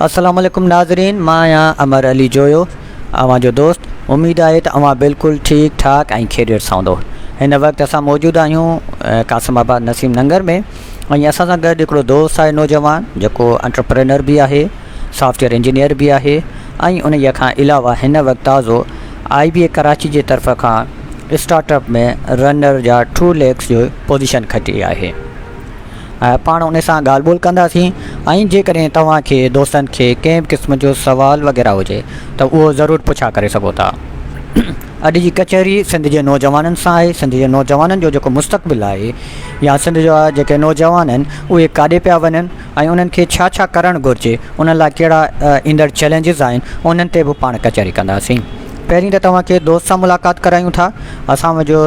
السلام عليڪم ناظرين مان آهيان امر علي جويو اوهان جو دوست اميد آهي ته اوهان بلڪل ٺيڪ ٺاڪ ۽ خيريت سان هوندو هن وقت اسان موجود آهيون قاسم آباد نسيم ننگر ۾ ۽ اسان سان گڏ هڪڙو دوست آهي نوجوان جيڪو انٽرپرينر به آهي سافٽويئر انجنيئر به آهي ۽ انهي کان علاوه هن وقت تازو آئي بي اي ڪراچي جي طرف کان اسٽارٽ اپ ۾ رنر جا ٽو ليڪس جو پوزيشن کٽي آهي ۽ پاڻ ان سان ڳالهه ٻولهه ڪنداسين ۽ جيڪڏهن توهان کي دوستن کي ڪنهن به قسم جو سوال وغيره هجي ته اهو ضرور پڇا ڪري سگهو ٿا. اڄ جي ڪچهري سنڌ جي نوجوانن سان آهي، سنڌ جي نوجوانن جو جيڪو مستقبل آهي يا سنڌ جا جيڪي نوجوان آهن اهي ڪاڏي پيا وڃن ۽ انهن کي ڇا ڇا ڪرڻ گهرجي، انهن لاء ڪهڙا ايندڙ چئلينجز آهن انهن تي به پاڻ ڪچهري ڪنداسين. پهرين ته توهان کي دوست سان ملاقات ڪرايون ٿا. اسان جو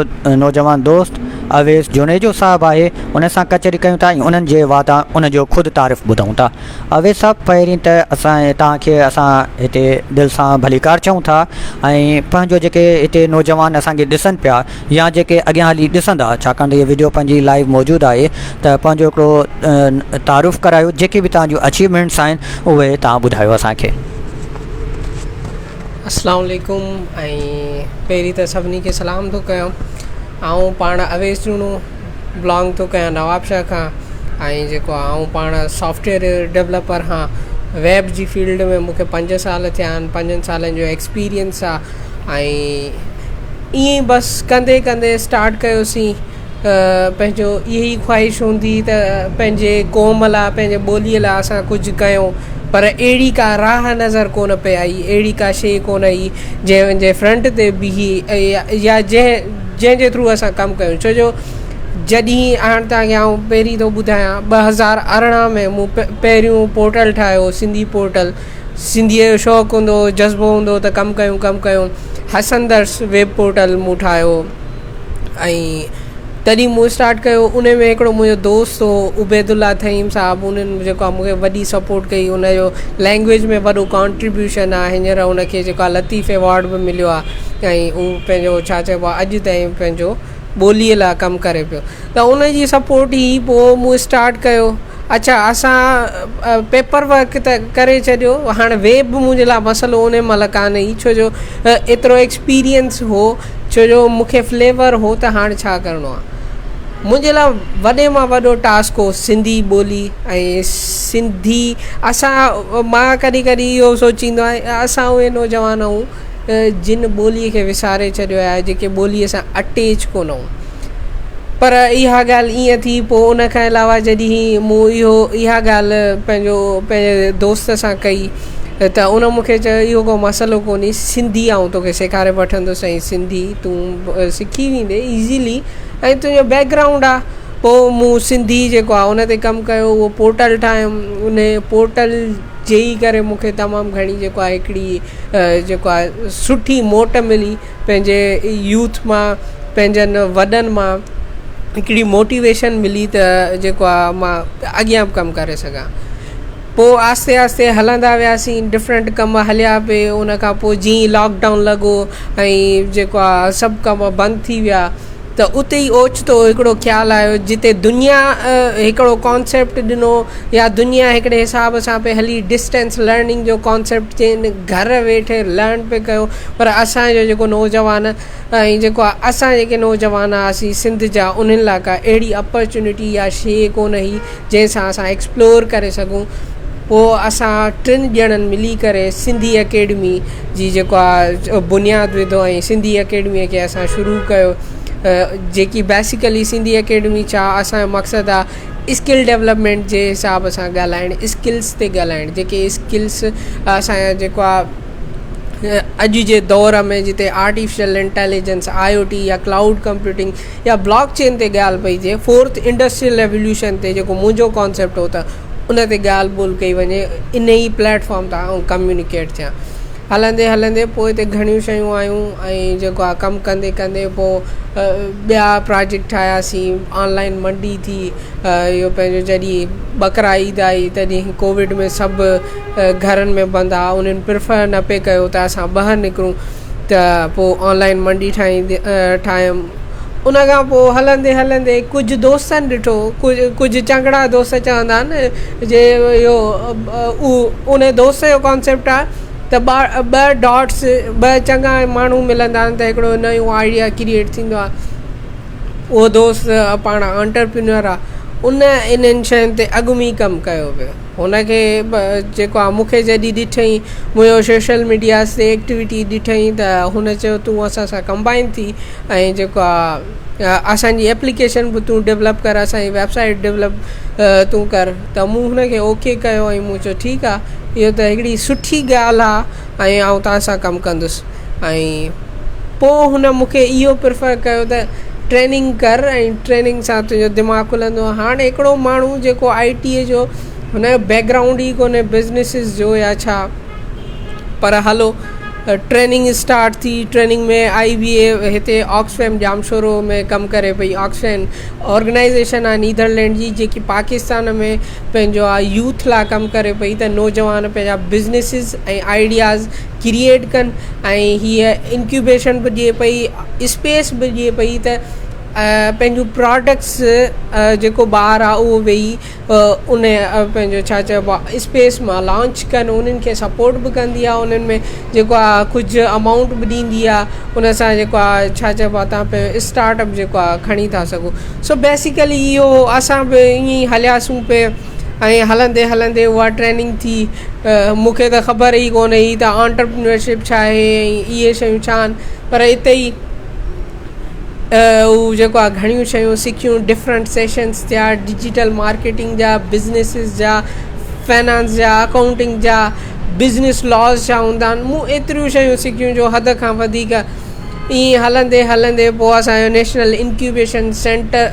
نوجوان دوست اويس جوڻيجو صاحب آهي ان سان ڪچهري ڪيون ٿا ۽ انهن جي واتان ان جو خود تعارف ٻڌون ٿا. اويس صاحب پهرين ته اسان توهان کي اسان هتي دل سان ڀليڪار چئون ٿا ۽ پنهنجو جيڪي هتي نوجوان اسان کي ڏسن پيا يا جيڪي اڳيان هلي ڏسندا ڇاڪاڻ ته هي وڊيو پنهنجي لائيو موجود آهي ته پنهنجو هڪڙو تعارف ڪرايو جيڪي به توهان جون اچيومينٽس آهن اهي توهان ٻڌايو اسان کي. اسلام عليڪم ۽ پهرين ته سڀني کي سلام ٿو ڪيان آئون پاڻ اويس جوڻو بلانگ ٿو ڪيان نوابشاهه کان ۽ جيڪو آئون پاڻ سافٽويئر ڊولپر هان ويب جي فيلڊ ۾ مونکي پنج سال ٿيا آهن پنجن سالن جو ايڪسپيرينس آهي ۽ ائين ئي بس ڪندي ڪندي اسٽارٽ ڪيوسين پنهنجو اها ئي خواهش هوندي ته پنهنجي قوم لاء پنهنجي ٻوليء لاء اسان ڪجهه ڪيون پر اهڙي ڪا راهه نظر ڪونه پئي آئي اهڙي ڪا شيء ڪونه هئي جنهن جي فرنٽ تي بيهي يا جنهن جنهن جي ٿرو اسان ڪم ڪيون ڇو جو جڏهن هاڻ توهان کي آئون پهرين ٿو ٻڌايان 2018 ۾ مون پهريون پورٽل ٺاهيو سنڌي پورٽل سنڌيء جو شوق هوندو هو جذبو هوندو هو ته ڪم ڪيون ڪم ڪيون حسن درس ويب پورٽل مون ٺاهيو ۽ تڏهن مون اسٽارٽ ڪيو ان ۾ هڪڙو منهنجو دوست هو عبيد الله ٿهيم صاحب انهن جيڪو آهي مون کي وڏي سپورٽ ڪئي ان جو لينگويج ۾ وڏو ڪانٽريبيوشن آهي هينئر ان کي جيڪو آهي لطيف ايوارڊ به مليو آهي ۽ هو پنهنجو ڇا چئبو آهي اڄ تائين پنهنجو ٻوليء لاء ڪم ڪري پيو ته ان جي سپورٽ ئي پوء مون اسٽارٽ ڪيو اڇا اسان پيپر ورڪ ته ڪري ڇڏيو هاڻي ويب منهنجي لاء مسئلو ان مهل ڪانه هئي ڇو جو ايترو ايڪسپيرينس هو ڇو جو مون کي فليور هو ته هاڻي ڇا ڪرڻو آهي منهنجي لاء وڏي مان وڏو ٽاسڪ هو سنڌي ٻولي ۽ سنڌي اسان مان ڪڏهن ڪڏهن اهو سوچيندو آهيان اسان اهي نوجوان آهيون جن ٻوليء کي وساري ڇڏيو آهي جيڪي ٻوليء سان اٽيچ ڪونه آهيون پر اها ڳالهه ائين ٿي پوء ان کان علاوه جڏهن مون اهو اها ڳالهه پنهنجو پنهنجي دوست سان ڪئي ته ان مون کي چيو اهو ڪو مسئلو ڪونهي سنڌي آئون توکي سيکاري وٺندس ۽ سنڌي تون سکي ويندي ايزلي ۽ تنهنجو بيڪ گرائونڊ آهي پوء مون سنڌي جيڪو آهي ان تي ڪم ڪيو اهو پورٽل ٺاهيم ان پورٽل جي ئي ڪري مون کي تمام گهڻي جيڪو آهي هڪڙي جيڪو آهي سٺي موٽ ملي پنهنجي يوٿ مان پنهنجن وڏن مان هڪڙي موٽيويشن ملي ته جيڪو آهي مان اڳيان به ڪم ڪري سگهان پوء آهستي آهستي هلندا وياسين ڊفرنٽ ڪم هليا پئي ان کان پوء جيئن ئي لاڪ ڊائون لڳو ۽ جيڪو آهي سڀ ڪم بند ٿي ويا ته اتي ئي اوچتو هڪڙو خيال آيو جتي دنيا هڪڙو ڪانسيپٽ ڏنو يا دنيا هڪڙي حساب سان پئي هلي ڊسٽنس لرننگ جو ڪانسيپٽ چين گهر ويٺي لرن پئي ڪيو پر اسان جو جيڪو نوجوان ۽ جيڪو اسان جيڪي نوجوان هئاسين سنڌ جا انهن لاء ڪا اهڙي اپرچونٽي يا شيء ڪونه هئي جنهن سان اسان ايڪسپلور ڪري سگهون پوء اسان ٽن ڄڻن ملي ڪري سنڌي اڪيڊمي جي جيڪو آهي بنياد وڌو ۽ سنڌي اڪيڊميء کي اسان شروع ڪيو جيڪي بيسيڪلي سنڌي اڪيڊمي ڇا اسان جو مقصد آهي اسڪل ڊولپمينٽ جي حساب سان ڳالهائڻ اسڪلس تي ڳالهائڻ جيڪي اسڪلس اسان جا جيڪو آهي اڄ جي دور ۾ جتي artificial intelligence I O T يا ڪلائوڊ ڪمپيوٽنگ يا بلاڪ چين تي ڳالهه پئي ٿئي فورٿ انڊسٽريل ريوليوشن تي جيڪو منهنجو ڪانسيپٽ هو ته ان تي ڳالهه ٻولهه ڪئي وڃي ان ئي پليٽ فارم تان آئون ڪميونيڪيٽ ٿيان هلندي هلندي پوء هتي گهڻيون شيون آيون ۽ جيڪو آهي ڪم ڪندي ڪندي پوء ٻيا پراجيڪٽ ٺاهياسين آن لائن منڊي ٿي اهو پنهنجو جڏهن ٻڪرا عيد آئي تڏهن ڪووڊ ۾ سڀ گهرن ۾ بند هئا انهن پريفر نه پئي ڪيو ته اسان ٻاهر نڪرون ته پوء آن لائن منڊي ٺاهيندي ٺاهيم ان کان پوء هلندي هلندي ڪجهه دوستن ڏٺو ڪجهه ڪجهه چڱڙا دوست چوندا آهن جي اهو ان دوست جو ڪانسيپٽ آهي ته ٻه ڊاٽس ٻه چڱا ماڻهو ملندا آهن ته هڪڙو نيون آئيڊيا ڪريئيٽ ٿيندو آهي. اهو دوست پاڻ انٽرپرينيور آهي ان انهن شين تي اڳ ۾ ئي ڪم ڪيو پيو هن کي جيڪو آهي مون کي جڏهن ڏٺئين منهنجو سوشل ميڊيا تي ايڪٽيوٽي ڏٺئين ته هن چيو تون اسان سان ڪمبائن ٿي ۽ جيڪو آهي اسان جي ايپليڪيشن به تون ڊولپ ڪر اسان جي ويب سائيٽ ڊولپ تون ڪر ته مون هن کي اوڪي ڪيو ۽ مون چيو ٺيڪ آهي اهو ته هڪڙي سٺي ڳالهه آهي ۽ آئون توهان سان ڪم ڪندس ۽ پوء هن مون کي اهو پريفر ڪيو ته ٽريننگ ڪر ۽ ٽريننگ سان تنهنجو دماغ کلندو. هاڻي هڪڙو ماڻهو جيڪو آء ٽيء جو هن جو بيڪ گرائونڊ ئي ڪونهي بزنيسز جو يا ڇا، پر هلو ٽريننگ اسٽارٽ ٿي. ٽريننگ ۾ آئي بي اي هتي آڪسفيم ڄامشورو ۾ ڪم ڪري پئي. آڪسفيم آرگنائيزيشن آهي نيدرلينڊ جي، جيڪي پاڪستان ۾ پنهنجو آ يوٿ لاء ڪم ڪري پئي ته نوجوان پنهنجا بزنيسز ۽ آئيڊياز ڪريئيٽ ڪن، ۽ هيء انڪيوبيشن به ڏئي پئي، اسپيس به ڏئي پئي ته پنهنجون پراڊڪٽس جيڪو ٻار آ اهو ويهي ان پنهنجو ڇا چئبو آ اسپيس مان لانچ ڪن. انهن کي سپورٽ به ڪندي آ، انهن ۾ جيڪو آ ڪجهه امائونٽ به ڏيندي آ، ان سان جيڪو آ ڇا چئبو آ تان پنهنجو اسٽارٽ اپ جيڪو آ کڻي ٿا سگهو. سو بيسيڪلي اهو اسان به ائين ئي هلياسون پئي ۽ هلندي هلندي اها ٽريننگ ٿي. مون کي ته خبر ئي ڪونه هئي ته آنٽرپرينيورشپ ڇا آهي ۽ اهي شيون ڇا آهن، پر اتي ئي هو جيڪو آهي گهڻيون شيون سکيون. ڊفرنٽ سيشنس ٿيا ڊجيٽل مارڪيٽنگ جا، بزنيسز جا، فنانس جا، اڪائونٽنگ جا، بزنس لاز ڇا هوندا آهن. مون ايتريون شيون سکيون جو حد کان وڌيڪ. ائين هلندي هلندي پوء اسان جو national incubation centre,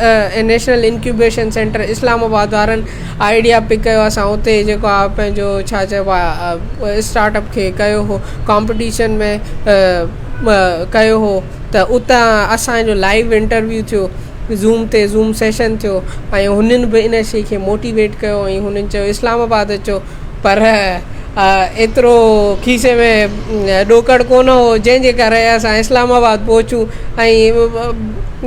national incubation centre Islamabad وارن آئيڊيا پڪ ڪيو. اسان اتي جيڪو آهي پنهنجو ڇا چئبو آهي اسٽارٽ اپ کي ڪيو هو ڪامپٽيشن ۾ ڪيو هو، ته اتان اسانجو لائيو انٽرويو ٿيو زوم تي، زوم سيشن ٿيو، ۽ هنن به ان شيء کي موٽيويٽ ڪيو ۽ هنن چيو اسلام آباد اچو، پر ايترو کيسي ۾ ڏوڪڙ ڪونه هو جنهن جي ڪري اسان اسلام آباد پهچون،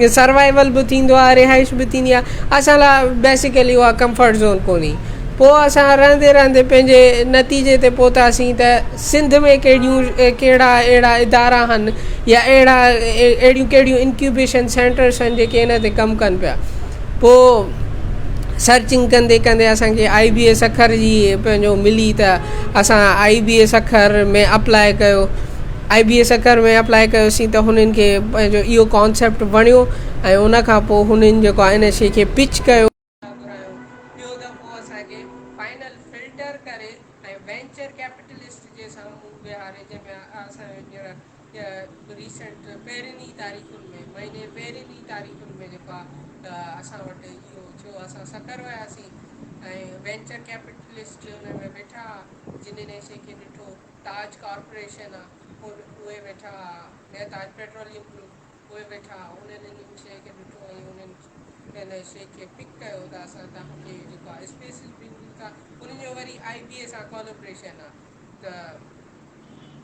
۽ سروائيول به ٿيندو آهي، رهائش به ٿيندي آهي، اسان لاء بيسيڪلي اها ڪمفرٽ زون ڪونهي. پوء اسان رهندي رهندي پنهنجي نتيجي تي پهتاسين ته سنڌ ۾ ڪهڙيون ڪهڙا اهڙا ادارا آهن يا اهڙا اهڙيون ڪهڙيون انڪيوبيشن سينٽرس آهن جيڪي ان تي ڪم ڪن پيا. پوء سرچنگ ڪندي ڪندي اسان کي آئي بي اي سکر جي پنهنجو ملي ته اسان آئي بي اي سکر ۾ اپلائي ڪيو. آئي بي اي سکر ۾ اپلائي ڪيوسين ته هنن کي پنهنجو اهو ڪانسيپٽ وڻيو ۽ ان کان پوء هنن جيڪو آهي ان شي کي پچ ڪيو. گهرايو ٻيو دفعو اسان کي فائنل فلٽر ڪري ۽ وينچر ڪيپيٽلسٽ جي سامهون ويهاري، جنهن ۾ اسان جو هينئر ريسينٽ پهرين ئي تاريخن ۾ مهيني پهرين ئي تاريخن ۾ جيڪو آهي اسان وٽ اهو ٿيو. اسان سکر وياسين ۽ وينچر ڪيپيٽلسٽ ان ۾ ويٺا هئا جن ان شيء کي ڏٺو. تاج ڪارپوريشن آهي اهي ويٺا هئا، يا تاج پيٽروليم گروپ اهي ويٺا هئا، انهن ان شيء کي ڏٺو ۽ انهن ان شيء کي پڪ ڪيو ته اسان توهان کي جيڪو آهي اسپيسز به ڏيون ٿا. انهن جو وري آئي بي اي سان ڪولابريشن آهي ته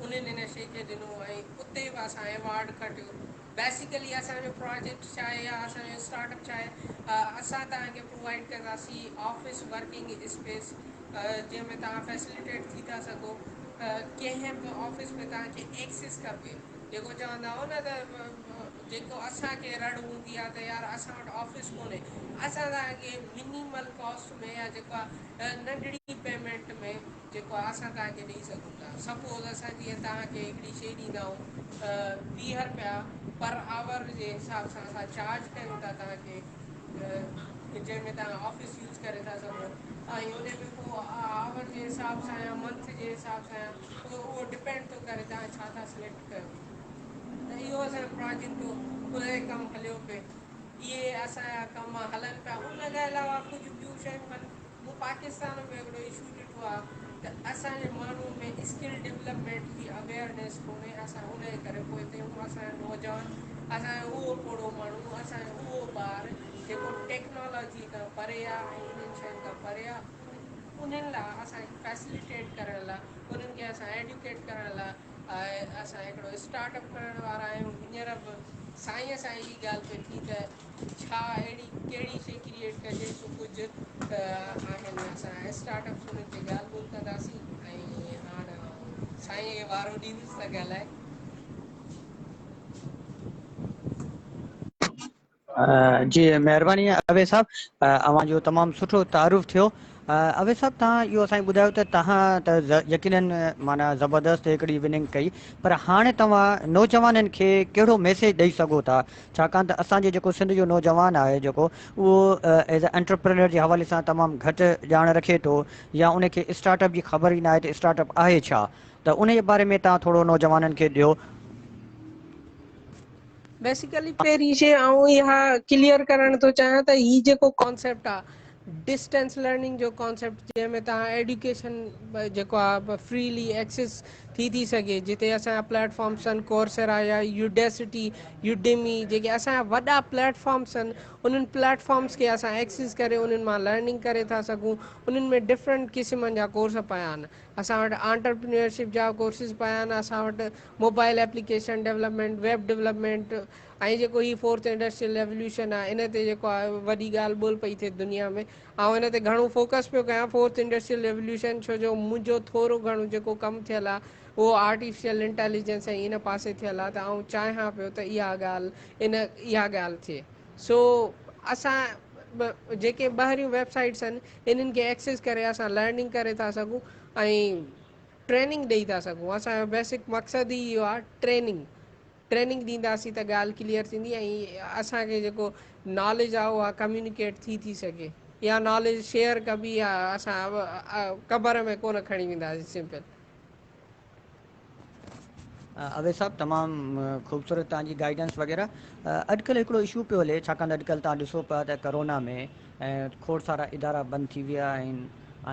انهن ان شيء کي ڏنو ۽ اتي به اسان ايوارڊ کٽيو. بيسيڪلي اسان جو پراجيڪٽ ڇا آهي يا اسان جو اسٽارٽ اپ ڇا آهي، اسان توهان کي پرووائيڊ ڪنداسين آفيس ورڪنگ اسپيس، جنهن ۾ توهان فيسليٽيٽ ٿي ٿا سگهو. ڪنهن به آفيس ۾ توهان کي ايڪسيس کپي، جيڪو چوندا هو نه ته جيڪو اسان کي رڙ هوندي آهي ته يار اسان وٽ آفيس ڪونهي، اسان توهان کي منيمل ڪاسٽ ۾ يا جيڪو آهي ننڍڙي پيمينٽ ۾ جيڪو آهي اسان توهان کي ڏئي سگهون ٿا. سپوز اسان جيئن توهان کي هڪڙي شيء ڏيندا آهيون 20 رپيا پر آور جي حساب سان اسان چارج ڪيون ٿا توهان کي، جنهن ۾ توهان آفيس يوز ڪري ٿا سگهو، ۽ ان ۾ پوء آور جي حساب سان يا منٿ جي حساب سان يا اهو ڊپينڊ ٿو ڪري توهان ڇا ٿا سليڪٽ ڪيو. ته اهو اسان جو پراجيڪٽ هو، ان تي ڪم هليو پئي. اهي اسان جا ڪم هلن پيا. ان کان علاوه ڪجهه ٻيون شيون آهن. مون پاڪستان ۾ هڪڙو اشو ڏٺو آهي ته اسان جي ماڻهن ۾ اسڪل ڊولپمينٽ جي اويئرنيس ڪونهي. اسان ان جي ڪري پوئتي آهيون. اسان جو نوجوان، اسان جو اهو پوڙهو ماڻهو، اسان جو اهو ٻار جيڪو ٽيڪنالاجي کان پري آهي ۽ انهن شين کان پري آهي، انهن لاء اسان کي فيسليٽيٽ ڪرڻ لاء، انهن کي اسان ايڊيوڪيٽ ڪرڻ لاء اسان هڪڙو اسٽارٽ اپ کڻڻ وارا آهيون هينئر به. سائينء سان هي ڳالهه پئي ٿي ته ڇا اهڙي ڪهڙي شيء ڪريئيٽ ڪجي سو ڪجهه آهن اسان اسٽارٽ اپس انهن تي ڳالهه ٻولهه ڪنداسين ۽ هاڻ آئون سائينء کي وارو ڏيندس ته ڳالهائي. جي مهرباني اويس صاحب اوهان جو تمام سٺو تعارف ٿيو. اويس صاحب توهان اهو اسان کي ٻڌايو ته توهان ته يقينن معنيٰ زبردست هڪڙي وننگ ڪئي پر هاڻي توهان نوجوانن کي ڪهڙو ميسيج ڏئي سگهو ٿا ڇاڪاڻ ته اسان جي جيڪو سنڌ جو نوجوان آهي جيڪو اهو ايز اي انٽرپرينر جي حوالي سان تمام گهٽ ڄاڻ رکي ٿو يا ان کي اسٽارٽ اپ جي خبر ئي ناهي ته اسٽارٽ اپ آهي ڇا ته ان جي باري ۾ توهان ٿورو نوجوانن کي ڏيو. بيسيڪلي پهرين شي آئون اها ڪليئر ڪرڻ ٿو چاهيان ته هي جيڪو ڪانسيپٽ آ ڊسٽنس لرننگ جو ڪانسيپٽ جنهن ۾ توهان ايڊيوڪيشن جيڪو آ فريلي ايڪسيس ٿي ٿي سگهي جتي اسان جا پليٽ فارمس آهن ڪورسيرا يا يوڊيسٽي يوڊيمي جيڪي اسان جا وڏا پليٽ فارمس آهن انهن پليٽ فارمس کي اسان ايڪسيس ڪري انهن مان لرننگ ڪري ٿا سگهون. انهن ۾ ڊفرنٽ قسمن جا ڪورس پيا آهن. اسان وٽ آنٽرپرينيورشپ جا ڪورسز پيا آهن، اسان وٽ mobile application development, web development ۽ جيڪو هي فورٿ انڊسٽريل ريوليوشن آهي ان تي جيڪو آهي وڏي ڳالهه ٻولهه پئي ٿئي دنيا ۾. آئون ان تي گهڻو فوڪس پيو ڪيان فورٿ انڊسٽريل ريوليوشن ڇو جو منهنجو ٿورو گهڻو جيڪو ڪم ٿيل آهي اهو آرٽيفيشل انٽيليجنس ۽ ان پاسي ٿيل آهي ته آئون چاهيان پيو ته اها ڳالهه ان اها ڳالهه ٿئي. سو اسان جيڪي ٻاهريون ويب سائيٽس آهن انهن کي ايڪسيس ڪري اسان لرننگ ڪري ٿا سگهون ۽ ٽريننگ ڏئي ٿا سگهون. اسان جو بيسڪ مقصد ئي اهو آهي ٽريننگ. ٽريننگ ڏينداسين ته ڳالهه ڪليئر ٿيندي ۽ اسان کي جيڪو ناليج آهي اها ڪميونيڪيٽ ٿي ٿي سگهي. اها ناليج شيئر ڪبي اها اسان قبر ۾ ڪونه کڻي وينداسين سمپل. اويس صاحب تمام خوبصورت توهان جي گائيڊنس وغيره. اڄڪلهه هڪڙو اشو پيو هلي ڇاڪاڻ ته اڄڪلهه توهان ڏسو پيا ته ڪرونا ۾ کوڙ سارا ادارا بند ٿي ويا آهن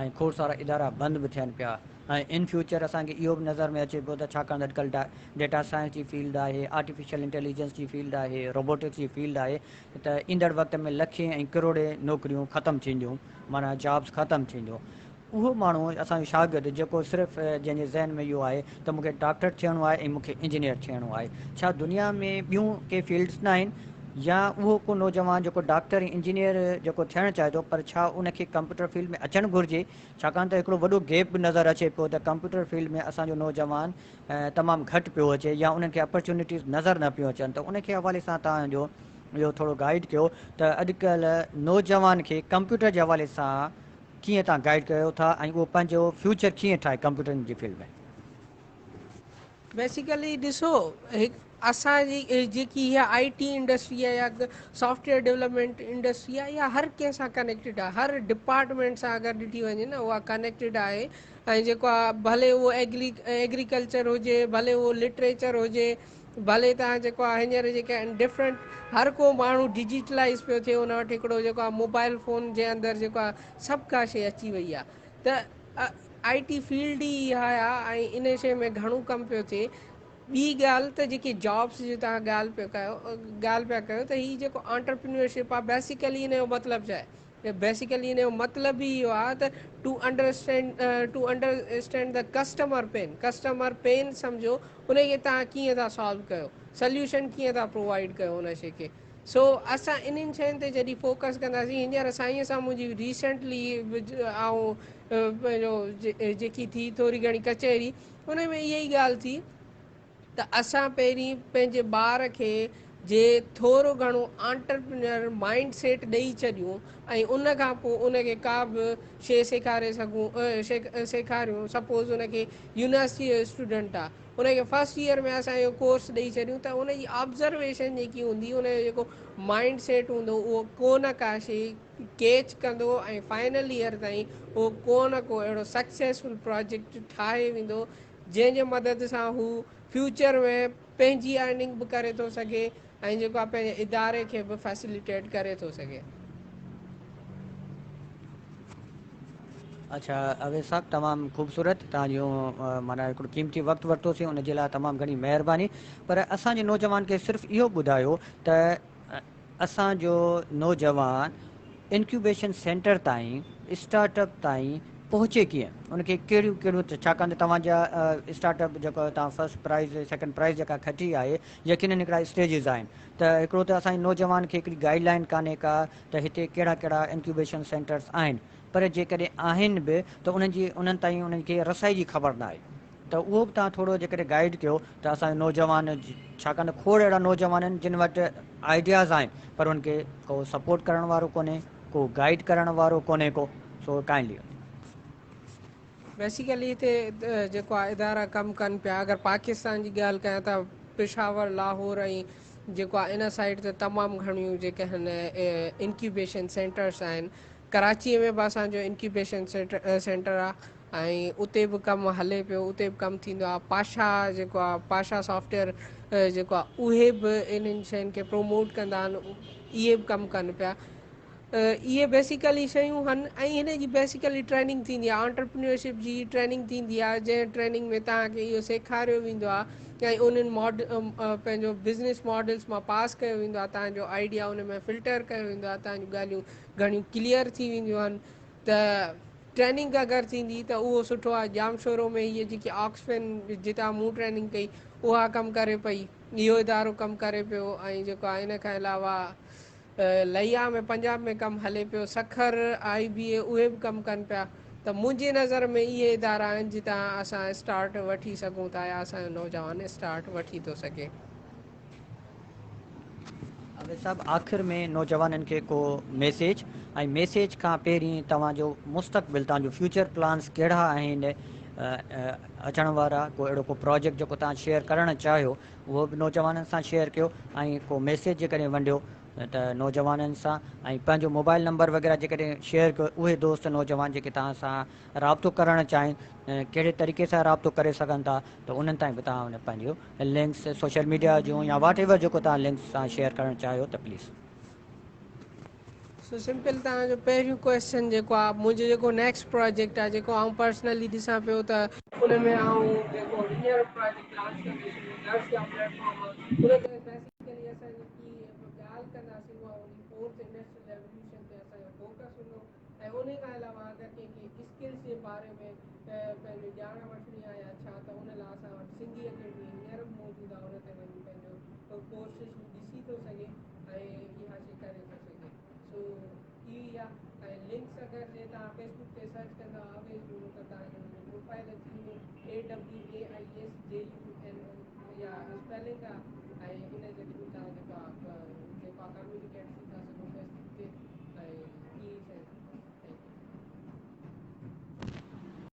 ۽ کوڙ سارا ادارا بند به ٿين پيا ۽ ان فيوچر اسان کي اهو به نظر ۾ اچي پيو ته ڇاڪاڻ ته اڄڪلهه ڊيٽا سائنس جي فيلڊ آهي، آرٽيفيشل انٽيليجنس جي فيلڊ آهي، روبوٽڪس جي فيلڊ آهي ته ايندڙ وقت ۾ لکين ۽ ڪروڙين نوڪريون ختم ٿينديون معنيٰ جابس ختم ٿينديون. اهو ماڻهو اسان جو شاگرد جيڪو صرف جنهن جي ذهن ۾ اهو آهي ته مون کي ڊاڪٽر ٿيڻو آهي ۽ مون کي انجنيئر ٿيڻو آهي، ڇا دنيا ۾ ٻيون ڪي فيلڊس نه آهن يا اهو ڪو نوجوان جيڪو ڊاڪٽر ۽ انجنيئر جيڪو ٿيڻ چاهي ٿو پر ڇا ان کي ڪمپيوٽر فيلڊ ۾ اچڻ گهرجي ڇاڪاڻ ته هڪڙو وڏو گيپ به نظر اچي پيو ته ڪمپيوٽر فيلڊ ۾ اسان جو نوجوان تمام گهٽ پيو اچي يا انهن کي اپرچونيٽيز نظر نه پيون اچن ته ان کي حوالي سان توهان جو اهو ٿورو گائيڊ ڪيو ته اڄڪلهه نوجوان کي ڪمپيوٽر جي حوالي سان ڪيئن توهان گائيڊ ڪيو ٿا ۽ اهو پنهنجو فيوچر ڪيئن ٺاهي ڪمپيوٽرن جي فيلڊ ۾. بيسيڪلي ڏسو هڪ اسان جي جيڪي هي آئي ٽي انڊسٽري آهي يا سافٽ ويئر ڊولپمينٽ انڊسٽري آهي اها هر ڪنهن سان ڪنيڪٽيڊ آهي هر ڊپارٽمينٽ سان اگر ڏٺي وڃي نه اها ڪنيڪٽيڊ آهي ۽ جيڪو آهي ڀلي اهو ايگري ايگريڪلچر هجي ڀلي اهو لٽريچر هجي ڀلي توهان جيڪو آهي هينئر جيڪي آهن ڊفرنٽ هر ڪو ماڻهو ڊجيٽلائيز پيو ٿئي ان وٽ هڪڙو جيڪو آهي موبائل فون جي اندر جيڪو آهي سڀ ڪا شيء اچي وئي آهي ته آئي ٽي فيلڊ ئي اها آهي ۽ ان شيء ۾ گهڻو ڪم پيو ٿئي. ٻي ڳالهه ته جيڪي جابس جي توهان ڳالهه پيو ڪيو ڳالهه پيا ڪيو ته هي جيڪو آنٽرپرينيورشپ آهي بيسيڪلي ان جو مطلب ڇا آهي؟ بيسيڪلي ان جو مطلب ئي اهو آهي ته to understand to understand the customer pain customer pain سمجهو ان کي توهان ڪيئن ٿا سالو ڪيو سليوشن ڪيئن ٿا پرووائيڊ ڪيو ان شي کي سو اسان انهن شين تي جڏهن فوڪس ڪنداسين هينئر سائين سان منهنجي ريسنٽلي آئون پنهنجو جيڪي ٿي ٿوري گهڻي ڪچهري ان ۾ اها ئي ڳالهه ٿي ته اسان پهرين پنهنجي ٻار کي جي ٿورو گهڻو آنٽرپرينيور مائنڊ سيٽ ڏئي ڇڏيون ۽ ان کان پوء ان کي ڪا به شيء سيکاري سگهون سيکاريون سپوز ان کي يونيورسٽي جو اسٽوڊنٽ آ ان کي فرسٽ ايئر ۾ اسان اهو ڪورس ڏئي ڇڏيون ته ان جي آبزرويشن جيڪي هوندي ان جو جيڪو مائنڊ سيٽ هوندو اهو ڪو نه ڪا شيء ڪيچ ڪندو ۽ فائنل ايئر تائين اهو ڪو نه ڪو اهڙو سڪسيسفل پراجيڪٽ ٺاهي ويندو جنهن جي مدد سان هو فيوچر ۾ پنهنجي ارننگ به ڪري ٿو سگهي ۽ جيڪو آهي پنهنجي اداري کي به فيسليٽيٽ ڪري ٿو سگهي. اڇا اويس صاحب تمام خوبصورت توهان جو معنيٰ هڪڙو قيمتي وقت ورتوسين ان جي لاء تمام گهڻي مهرباني پر اسان جي نوجوان کي صرف اهو ٻڌايو ته اسان جو نوجوان انڪيوبيشن سينٽر تائين اسٽارٽ اپ تائين پهچي ڪيئن ان کي ڪهڙيون ڪهڙيون ڇاڪاڻ ته توهان جا اسٽارٽ اپ جيڪو توهان فرسٽ پرائز سيڪنڊ پرائز جيڪا کٽي آهي يقينن هڪڙا اسٽيجز آهن ته هڪڙو ته اسان جي نوجوان کي هڪڙي گائيڊ لائن ڪانهي ڪا ته هتي ڪهڙا ڪهڙا انڪيوبيشن سينٽرس آهن پر جيڪڏهن آهن به ته انهن جي انهن تائين انهن کي رسائي جي خبر ناهي ته اهو به توهان ٿورو جيڪڏهن گائيڊ ڪيو ته اسان جو نوجوان ڇاڪاڻ ته کوڙ اهڙا نوجوان آهن جن وٽ آئيڊياز آهن پر انهن کي ڪو سپورٽ ڪرڻ وارو ڪونهي ڪو گائيڊ ڪرڻ وارو ڪونهي ڪو سو ڪائنڊلي. بيسيڪلي هتي جيڪو آهي ادارا ڪم ڪن پيا اگر پاڪستان جي ڳالهه ڪيان ته پشاور لاهور ۽ جيڪو آهي ان سائيڊ تي تمام گهڻيون جيڪي آهن انڪيوبيشن سينٽرس آهن ڪراچيء ۾ به اسان جو انڪيوبيشن سينٽر آهي ۽ اتي به ڪم هلي پيو اتي به ڪم ٿيندو آهي پاشا جيڪو آهي پاشا سافٽويئر جيڪو آهي اهي به انهن شين کي پروموٽ ڪندا آهن اهي به ڪم ڪن پيا اهي بيسيڪلي شيون هن ۽ هن جي بيسيڪلي ٽريننگ ٿيندي آهي آنٽرپرينيورشپ جي ٽريننگ ٿيندي آهي جنهن ٽريننگ ۾ توهان کي اهو سيکاريو ويندو آهي ۽ انهن ماڊ پنهنجو بزنس ماڊلس مان پاس ڪيو ويندو آهي توهان جو آئيڊيا ان ۾ فلٽر ڪيو ويندو آهي توهان جون ڳالهيون گهڻيون ڪليئر ٿي وينديون آهن ته ٽريننگ اگر ٿيندي ته اهو سٺو آهي ڄامشورو ۾ هيء جيڪي آڪسفين جتان مون ٽريننگ ڪئي اها ڪم ڪري پئي اهو ادارو ڪم ڪري پيو ۽ جيڪو آهي ان کان علاوه ليا ۾ پنجاب ۾ ڪم هلي پيو، سکر، آئي بي اي اهي به ڪم ڪن پيا ته منهنجي نظر ۾ اهي ادارا آهن جتان اسان اسٽارٽ وٺي سگهون ٿا يا اسان جو نوجوان اسٽارٽ وٺي ٿو سگهي. اويس صاحب آخر ۾ نوجوانن کي ڪو ميسيج ۽ ميسيج کان پهرين توهان جو مستقبل توهان جو فيوچر پلانس ڪهڙا آهن اچڻ وارا ڪو اهڙو ڪو پراجيڪٽ جيڪو توهان شيئر ڪرڻ چاهيو اهو به نوجوانن سان شيئر ڪيو ۽ ڪو ميسيج جيڪڏهن ونڊيو ته نوجوانن سان ۽ پنهنجو موبائل نمبر وغيره جيڪڏهن شيئر ڪيو اهي دوست نوجوان جيڪي توهان سان رابطو ڪرڻ چاهين ڪهڙي طريقي سان رابطو ڪري سگهن ٿا ته انهن تائين به توهان پنهنجو لنڪس سوشل ميڊيا جون يا واٽ ايور جيڪو توهان لنڪس سان شيئر ڪرڻ چاهيو ته پليز. سو سمپل توهان جو پهريون ڪويسچن جيڪو آ منهنجو جيڪو نيڪسٽ پراجيڪٽ آ جيڪو آئون پرسنلي ڏسان پيو ته ان ۾ آئون جيڪو هينئر پراجيڪٽ لانچ ڪندس اهو درس جا پليٽ فارم آ ان تي بيسيڪلي اسان جيڪي ڳالهه ڪنداسين اها ان فورٿ انڊسٽريل ريوليوشن تي اسان جو فوڪس هوندو ۽ ان کان علاوه اگر ڪنهن کي اسڪلس جي باري ۾ پنهنجو ڄاڻ وٺڻي آ يا ڇا ته ان لاء اسان وٽ سنڌي اڪيڊمي هينئر به موجود آ ان تي وڃي پنهنجو ڪورسز هو ڏسي ٿو سگهي ۽ اها شي ڪري ٿو سگهي سو اهو ئي آ ۽ لنڪس اگر جي توهان فيسبڪ تي سرچ ڪندا اويس جونو ته توهان جو منهنجو پروفائل اچي ويندو اي W A I S J U N O اها اسپيلنگ آ ۽ ان جي ٿرو